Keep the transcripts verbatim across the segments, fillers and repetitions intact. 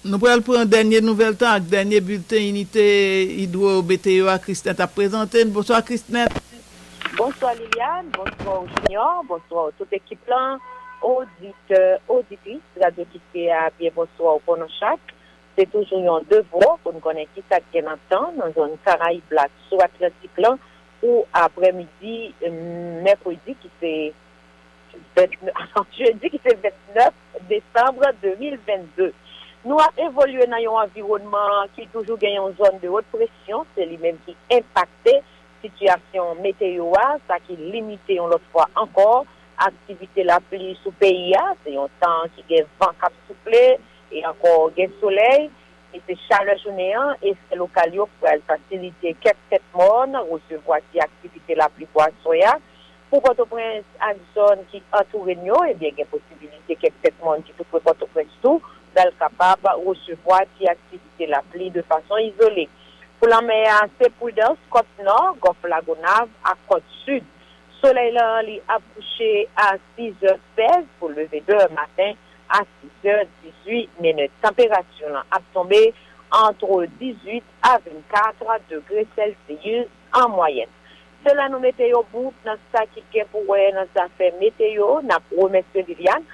Nou pral pran dènye nouvèl tan ak dènye bilten inite idwo meteo a Krisnèt ap prezante n. Bonswa Krisnèt. Bonswa Liliane, bonswa Junior, bonswa tout ekip lan, oditè, oditris Radyo Kiskeya, byen bonswa pou nou chak. Se toujou yon devwa pou n konnen ki sa k gen nan tan nan zòn Karayib la sou Atlantik lan pou aprèmidi mèkredi ki se jedi ki se vennèf desanm de mil vennde. Nou ap evolye nan yon anviwònman ki toujou gen yon zòn de wot presyon, se li menm ki enpakte sitiyasyon meteo a, sa ki limite yon lòt fwa ankò aktivite lapli sou peyi a. Se yon tan ki gen van k ap soufle e ankò gen solèy. E se chalè jounen an, efè lokal yo pral fasilite kèk tèt mòn resevwa ti aktivite lapli pou aswè a. Pou Pòtoprens ak zòn ki antoure n yo, ebyen gen posibilite kèk tèt mòn ki tou pre Pòtoprens tou pral kapab resevwa ti aktivite lapli de fason izole. Pou lanmè a, se pridans kòt nò, gòf Lagonav ak kòt sid. Solèy lan li ap kouche a sizè sèz pou leve demen maten a sizè dizuit minit. Tanperati lan ap tonbe antre dizuit a vennkat degre Celsius an mwayèn. Se la nou mete yon bout nan sa ki gen pou wè nan zafè meteo. N ap remèsye Liliane,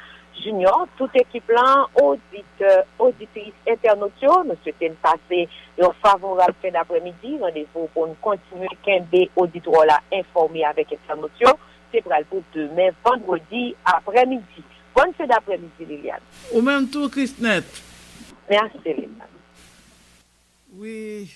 Junior, tout ekip lan, oditè, oditris, entènot yo. Nou swete n pase yon favorab fen daprèmidi. Randevou pou n kontinye kenbe oditwa w la enfòme avèk entènot yo se pral pou demen vandredi aprèmidi. Bòn fen daprèmidi Liliane. Ou menm tou Krisnèt. Mèsi Liliane. Wi.